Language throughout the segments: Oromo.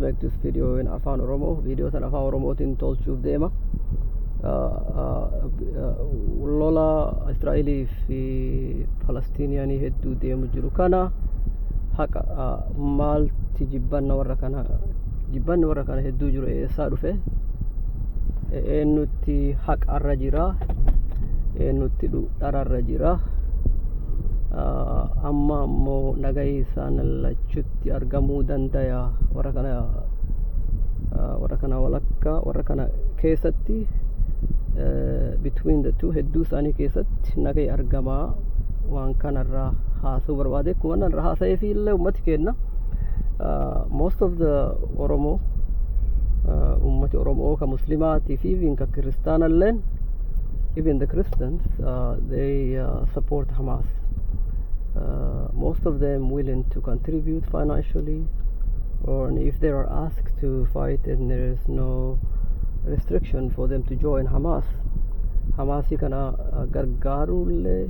make this video in Afaan Oromoo. Video tan Afaan Oromootiin tolchuuf deema. Lola Israa'elii fi Palestiniyaanii hedduu deemu jiru kana haqa maalti jibbanna warra kana, jibbanni warra kana hedduu jiru eessaa dhufe? Eenyutti haqarra jira? Eenyutti dhararra jira? Amma ammoo nagayi isaan lachutti argamuu dandaya? Warra kana walakka warra kana keessatti, between the two, hedduu isaanii keessatti nagayi argamaa? Waan kanarraa haasa'uu barbaade. Akkuma irra haasa'ee fi illee ummati kenna, most of the Oromoo, ummati Oromoo ka Muslimaatii fi even ka Kiristaanalleen, even the Christians, they support Hamas. Most of them willing to contribute financially, or if they are asked to fight and there is no restriction for them to join Hamas. Hamasii kana gargaaruullee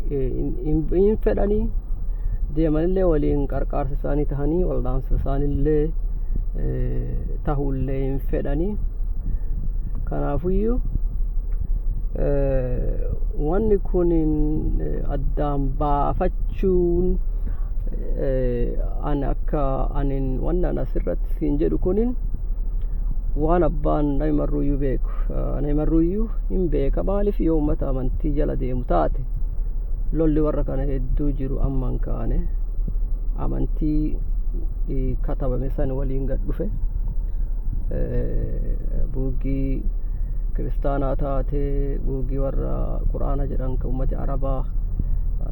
hin fedhanii, deemanillee waliin qarqaarsa isaanii tahanii wal'aansa isaanillee tahuullee hin fedhanii. Kanaafuyyuu wanni kun addaan baafachuun, ani akka anin wannan asirratti siin jedhu kunin waan abbaan nami marruuyyuu beeku, nami marruuyyuu hin beeka. Maaliif? Yoo uummata amantii jala deemu taate, lolli warra kana hedduu jiru amman kaane amantii katabame san waliin gad dhufe. Buuggii Kiristaanaa taate, buuggii warra Quraana jedhan ka ummati Arabaa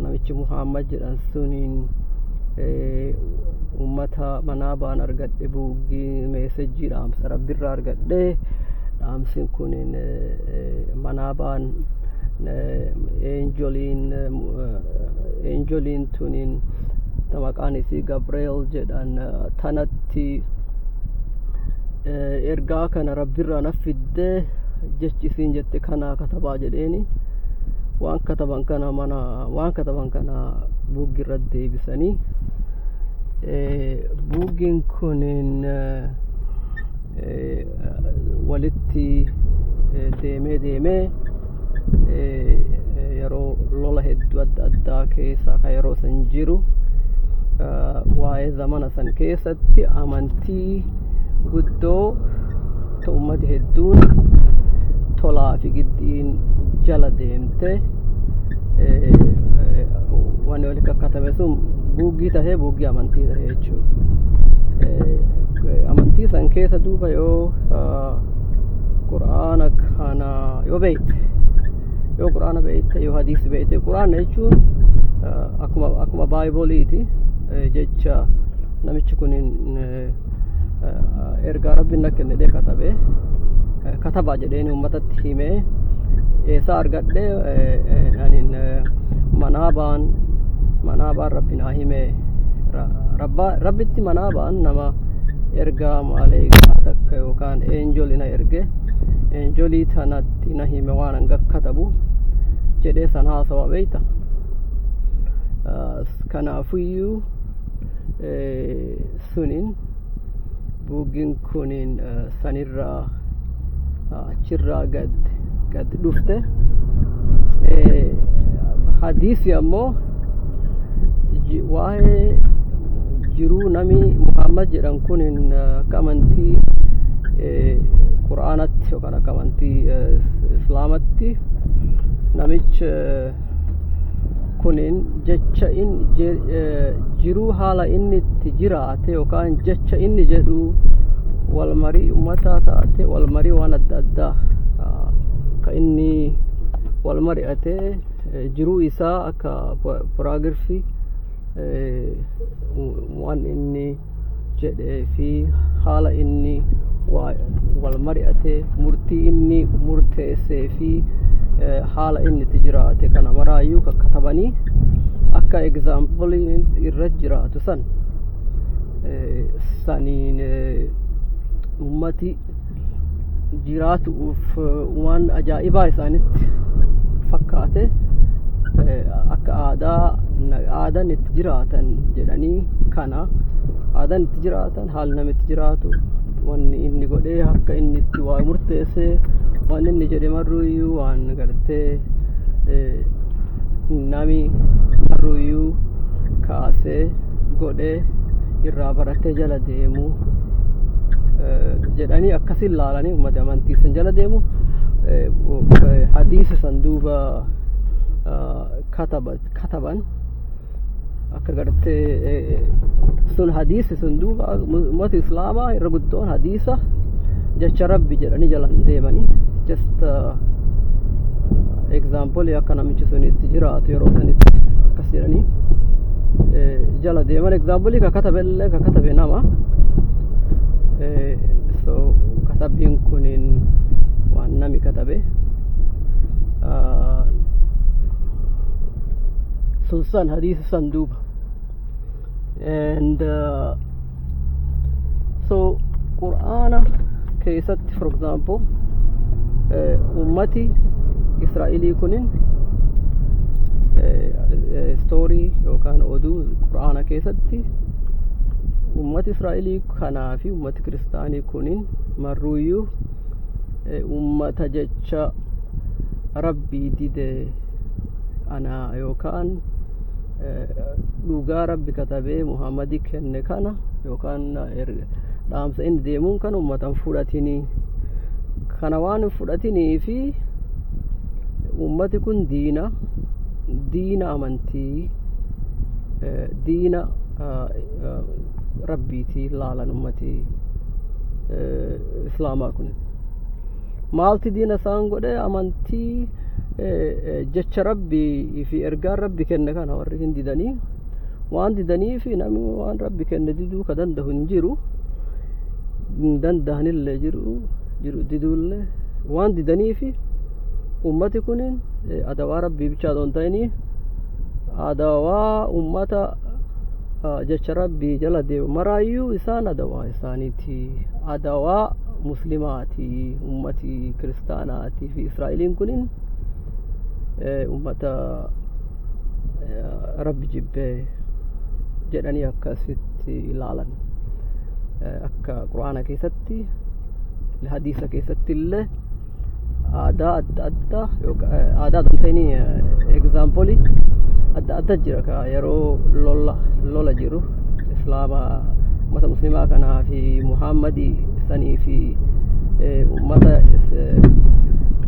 namichi Muhammad jedhan suniin ummata manaa baan argadhe, buuggii message dhaamsa Rabbirraa argadhe, dhaamsin kun manaa baan angeliin tuniin maqaan isii Gabriel jedhan tanatti ergaa kana Rabbirraa na fiddee, jechi isiin jette kana katabaa jedheeni, waan kataban kana mana waan kataban kana buuggirra deebisanii, buuggiin kunin walitti deemee deemee yeroo lola hedduu adda addaa keessa ka yeroo san jiru, waa'ee zamana san keessatti amantii guddoo ta ummati hedduun tolaa fi giddiin jala deemte, wanni wali kakkatame sun buuggii tahee, buuggii amantii tahee jechuudha. Amantii san keessa duuba yoo Qur'aana kana yoo beekte, yoo Qur'aana beekte, yoo hadiisi beekte, Qur'aana jechuun akkuma Bibleiiti, jecha namichi kun ergaa Rabbiin na kenne jedhee katabe, katabaa jedheen uummatatti himee, eessaa argadhe? Anin manaabaan Rabbi naa hime, Rabbitti manaabaan nama ergaa maaleekaa takka yookaan angel na erge, angelii tanatti na hime waan hanga katabu jedhee san haasawa beeyta. Kanaafuyyuu sunin buuggiin kunin sanirraa achirraa gad dhufte. Hadiisi ammoo waa'ee jiruu nami Muhammad jedhan kunin akka amantii Qur'aanatti yookaan akka amantii Islaamatti namichi kunin jecha in jiruu haala inni itti jiraate yookaan jecha inni jedhu, walmarii ummataa taate, walmarii waan adda addaa ka inni wal mari'ate, jiruu isaa akka biography, waan inni jedhee fi haala inni wal mari'ate, murtii inni murteessee fi haala inni itti jiraate kana maraayyuu kakkatabanii akka example irra jiraatu san saniin ummati jiraatuuf waan ajaa'ibaa isaanitti fakkaate, akka aadaa aadaan itti jiraatan jedhanii kana Aadaan itti jiraatan, haal namni itti jiraatu, wanni inni godhee, akka inni itti waa murteessee, waan inni jedhe marruuyyuu waan gartee nami marruuyyuu kaasee godhee irraa baratee jala deemu jedhanii akkasin laalanii ummata amantii san jala deemu. Hadiisa san duuba kataban akka gartee sun hadiisi sun duuba ummata Islaamaa irra guddoon hadiisa jecha Rabbi jedhanii jalan deemanii, just example akka namichi sun itti jiraatu yeroo sanitti akkas jedhanii jala deeman. Example ka katabellee ka katabe nama. So katabbiin kunin waan nami katabe sun san hadiisa san duuba. And so Qur'aana keessatti, for example, ummati Israa'ilii kunin story yookaan oduu Qur'aana keessatti ummati Israa'ilii kanaa fi ummati kiristaanii kunin marruuyyuu ummata jecha Rabbii dide ana yookaan dhugaa Rabbi katabee Muhammadii kenne kana yookaan dhaamsa inni deemuun kana ummatan fudhatinii kana waan hin fudhatinii fi ummati kun diina amantii, diina Rabbiitii laalan. Ummati Islaamaa kun maalti diina isaan godhe? Amantii jecha Rabbii fi ergaan Rabbi kenne kana warri hin didanii waan didanii fi namni waan Rabbi kenne diduu ka danda'u hin jiru, hin danda'anillee jiru diduullee. Waan didanii fi ummati kun adawaa Rabbii bichaa osoo hin ta'inii adawaa ummata jecha Rabbii jala deemu maraayyuu isaan adawaa isaaniiti, adawaa Muslimaati. Ummati kiristaanaatii fi Israa'eliin kunin ummata Rabbi jibbee jedhanii akkasitti ilaalan. Akka Quraana keessatti, hadiisa keessatti illee aadaa adda addaa, aadaa adda ta'anii example adda adda jira. Ka yeroo lola jiru Islaama, ummata Muslimaa kanaa fi Muhammadii sanii fi ummata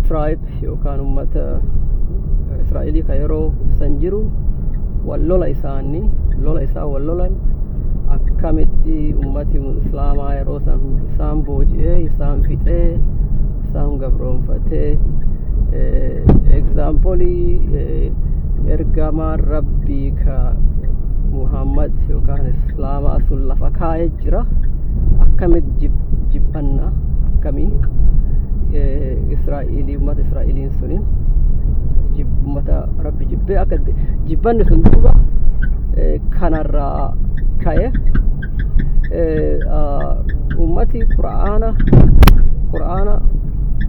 tribe yookaan ummata Israa'elii ka yeroo san jiru wal lola isaanii, lola isaa wal lolan, akkamitti ummati Islaamaa yeroo san isaan booji'ee, isaan fixee, isaan gabroonfatee. Example ergamaan Rabbii ka Muhammad yookaan Islaamaa sun lafa kaa'ee jira. Akkamitti jibbanna? Akkamii Israa'elii, ummata Israa'eliin suni ummata Rabbi jibbee akka jibbanni sun duuba kanarraa ka'e ummati Qur'aana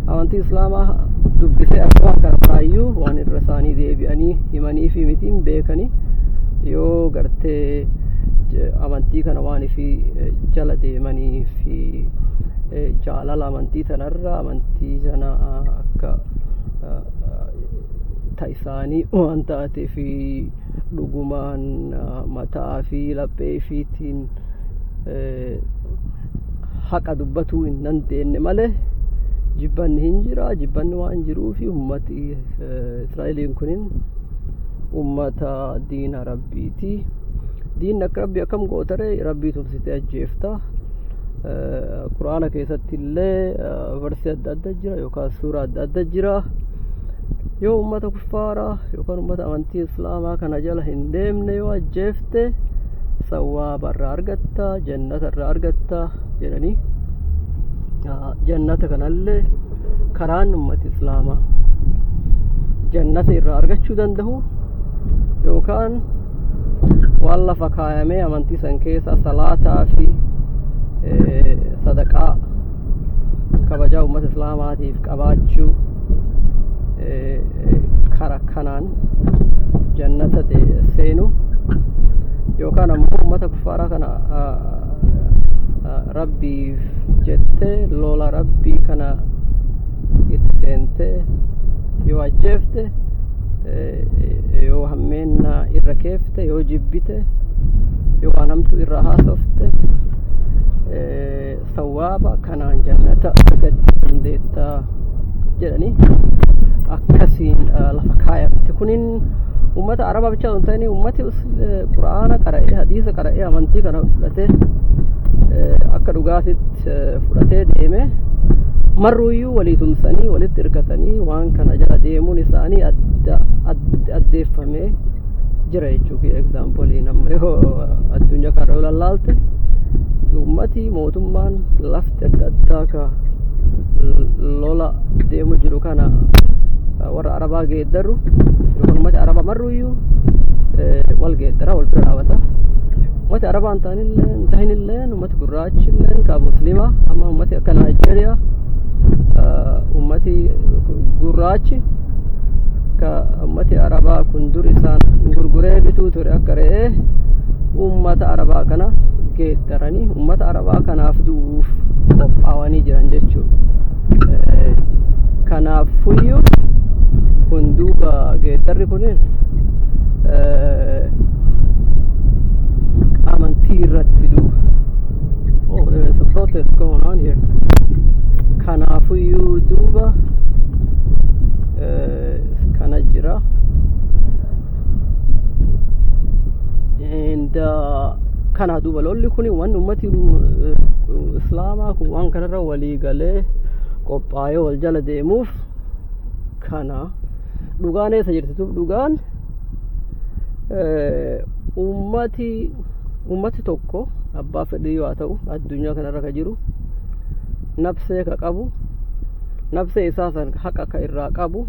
amantii Islaamaa dubbisee akka kana kaayyuu waan irra isaanii deebi'anii himanii fi mitiin beekanii yoo gartee amantii kana waan ifii jala deemanii fi jaalala amantii sanarra amantii sana akka ta isaanii waan taatee fi dhugumaan mataa fi laphee ifiitiin haqa dubbatuu hin dandeenye malee jibbanni hin jira. Jibbanni waan jiruu fi ummati Israa'eliin kunin ummata diina Rabbiiti. Diinni akka Rabbii akkam gootare? Rabbii tumsitee ajjeefta. Quraana keessatti illee verse adda adda jira yookaan suuraa adda adda jira. Yoo ummata kuffaaraa yookaan ummata amantii Islaamaa kana jala hin deemne yoo ajjeefte sawwaaba irraa argatta, jannata irraa argatta jedhanii. Jannata kanallee karaan ummati Islaamaa jannata irraa argachuu danda'u yookaan waan lafa kaayamee amantii san keessa salaataa fi sadaqaa, kabajaa ummata Islaamaatiif qabaachuu, kara kanaan jannata seenu yookaan ammoo ummata kuffaaraa kana Rabbiif jettee lola Rabbii kana itti seentee yoo ajjeefte, yoo hammeenna irra keefte, yoo jibbite, yoo waan hamtuu irra haasofte, sawaaba kanaan jannata argachuu dandeettaa jedhanii akkasiin lafa kaayamte. Kunin ummata Arabaa bichaa osoo hin ta'in, ummati Qura'aana qara'ee, hadiisa qara'ee, amantii kana fudhatee, akka dhugaatitti fudhatee deeme marruuyyuu walii tumsanii, walitti hirkatanii waan kana jala deemuun isaanii adda addeeffamee jira jechuudha. Example, nama yoo addunyaa kana yoo lallaalte, ummati, mootummaan, lafti adda addaa ka lola deemu jiru kana warra Arabaa geeddaru yookaan ummati Arabaa marruuyyuu wal geeddara, wal bira dhaabata. Ummati Arabaa hin taanillee, hin tahinillee, ummati gurraachillee ka Muslima, amma ummati akka Naayijeeriyaa, ummati gurraachi ka ummati Arabaa kun dur isaan gurguree bituu ture, akka re'ee ummata Arabaa kana geeddaranii ummata Arabaa kanaaf du'uuf qophaa'anii jiran jechuudha. Kanaafuyyuu kun duuba geeddarri kunin amantii irratti duuba. Oh, there is a protest going on here. Kanaafuyyuu duuba kana jira. And kana duuba lolli kun, wanni ummati Islaamaa kun waan kanarra walii galee qophaa'ee wal jala deemuuf kana. Dhugaan eessa jirti? Dhugaan ummati tokko, abbaa fedhii yoo ta'u, addunyaa kanarra ka jiru, nabsee ka qabu, nabsee isaa san haqa ka irraa qabu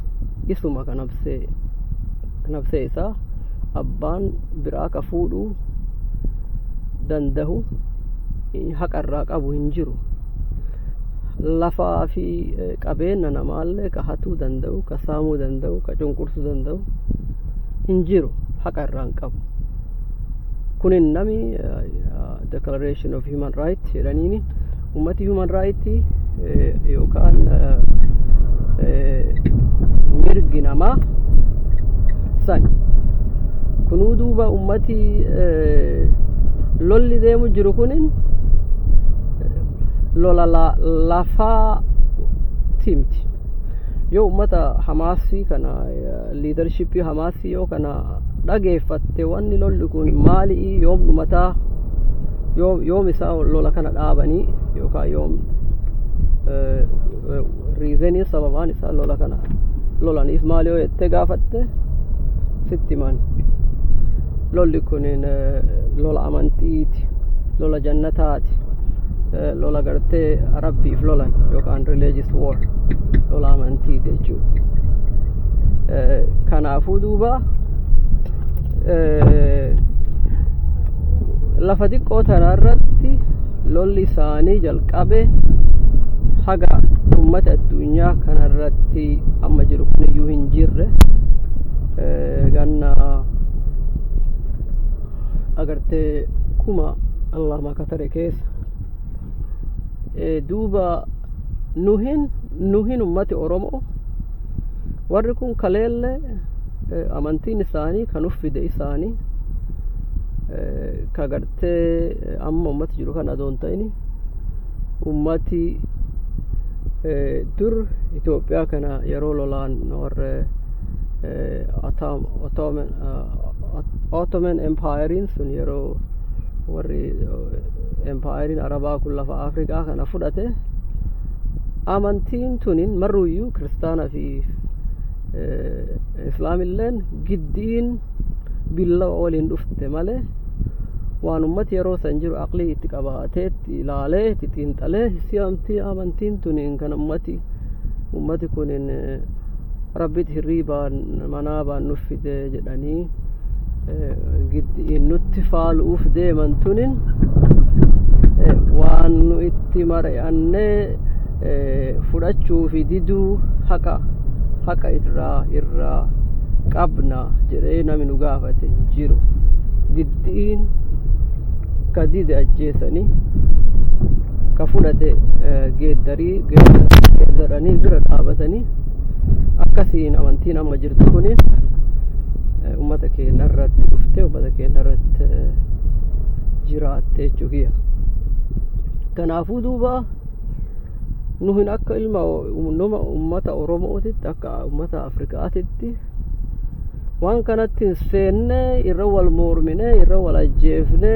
isuma. Ka nabsee isaa abbaan biraa ka fuudhuu dandahu, haqa irraa qabu hin jiru. Lafaa fi qabeenya namaallee ka hatuu danda'u, ka saamuu danda'u, ka cunqursuu danda'u hin jiru, haqa irraa hin qabu. Kunin nami Declaration of Human Right jedhaniini, ummati human right yookaan mirgi namaa san. Kunuu duuba ummati lolli deemu jiru kunin lola lafaati miti. Yoo ummata Hamaasii kana, leadership Hamaasii yoo kana dhageeffatte, wanni lolli kun maalii, yoom dhumataa, yoom isaa lola kana dhaabanii, yookaan yoom, reason, sababaan isaa lola kana lolaniif maali yoo jettee gaafatte, sitti himan. Lolli kun lola amantiiti, lola jannataati, lola gartee Rabbiif lolan yookaan religious war, lola amantiiti jechuudha. Kanaafuu duuba lafa xiqqoo tana irratti lolli isaanii jalqabe haga ummata addunyaa kanarratti amma jiru kun iyyuu hin jirre, ganna agartee 2000 ka tare keessa. Duuba nuhin ummati Oromoo, warri kun kaleellee amantiin isaanii kan uffide isaanii ka gartee amma ummati jiru kana adoon ta'ini, ummati dur Itoophiyaa kana yeroo lolaan warra Ottoman Empire sun, yeroo warri empire Arabaa kun lafa Afrikaa kana fudhate, amantiin tunin marruuyyuu Kiristaana fi Islaamilleen giddiin billawa waliin dhufte malee, waan ummati yeroo san jiru aqlii itti qabaatee, itti ilaalee, itti xiinxalee, si amantiin tuniin kan ummati kunin Rabbitti hirriibaan manaabaan nuuf fide jedhanii giddiin nutti faalu'uuf deeman tunin, waan nu itti mari'annee fudhachuu fi diduu haqa irraa qabna jedhee nami nu gaafate hin jiru. Giddiin ka dide ajjeesanii. fudhate geeddarii geeddaranii bira dhaabatanii, akkasiin amantiin amma jirtu kuniin ummata keenya irratti dhufte, ummata keenya irratti jiraatte jechuu kiyya. Kanaafuu duuba nuhin akka ilma nama ummata Oromootitti, akka ummata Afrikaatitti waan kanatti hin seenne, irra wal mormine, irra wal ajjeefne,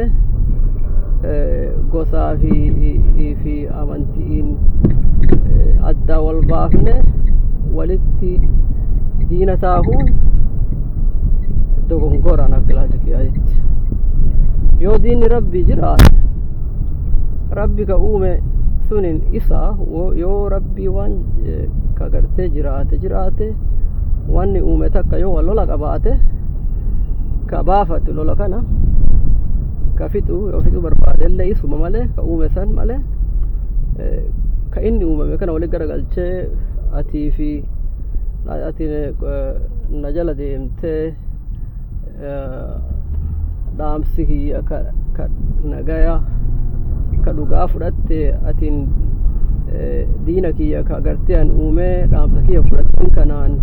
gosaa fi amantiin addaa wal baafne walitti diina taahuun dogongoraan akka ilaalcha kiyyaatitti. Yoo diinni Rabbi jiraate, Rabbi ka uume sunin isa. Yoo Rabbii waan ka gartee jiraate jiraate, wanni uume takka yoo wal lola qabaate, ka baafatu lola kana ka fixu yoo fixuu barbaadellee isuma malee, ka uume san malee, ka inni uumame kana walitti garagalchee atii fi ati na jala deemtee dhaamsi kiyya ka nagaya ka dhugaa fudhatte, atiin diina kiyya ka gartee an uumee dhaamsa kiyya fudhattin kanaan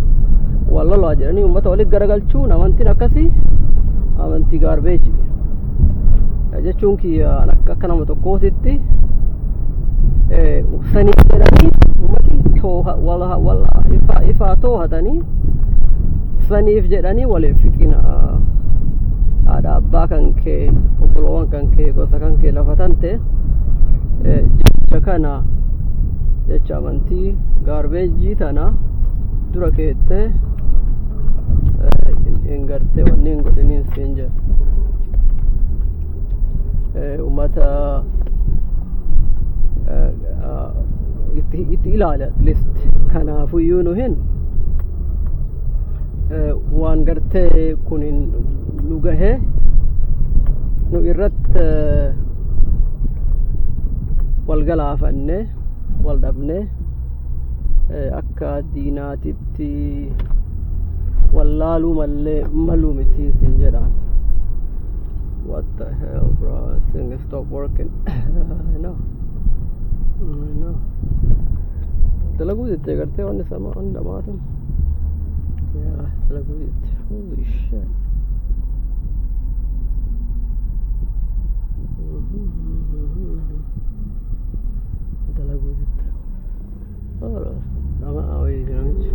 wal lolaa jedhanii uummata walitti garagalchuun, amantiin akkasii amantii garbage jechuun kiyya. Akka nama tokkootitti sanii jedhanii uummati wal ifaa toohatanii saniif jedhanii waliin fixina. Haadha abbaa kan kee, obboloowwan kan kee, gosa kan kee, lafa tante jecha kana, jecha amantii garbage tana dura keettee hin gartee wanni hin godhiniin siin jedha. Uummata itti ilaala at least. Kanaafuyyuu nu hin waan gartee kunin nu gahee nu irratti wal galaafanne, wal dhabne, akka diinaatitti wallaaluu mallee maluu miti sin jedhaan. What the hell, bro? This thing has stopped working. I know, I know. Dalaguu jettee gartee wanni sama wanni dhamaatu. Yeah, dalaguu jette. Holy shit. Dalaguu jette. Dhama wayii namichi.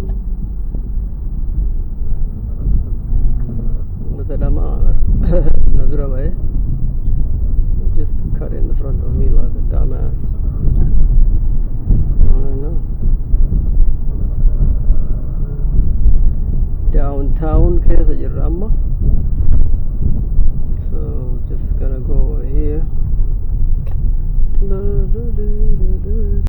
Mata dhama na dura ba'e. Just cut in the front of me like a dumbass. I don't know. Downtown keessa jirra amma. So just gonna go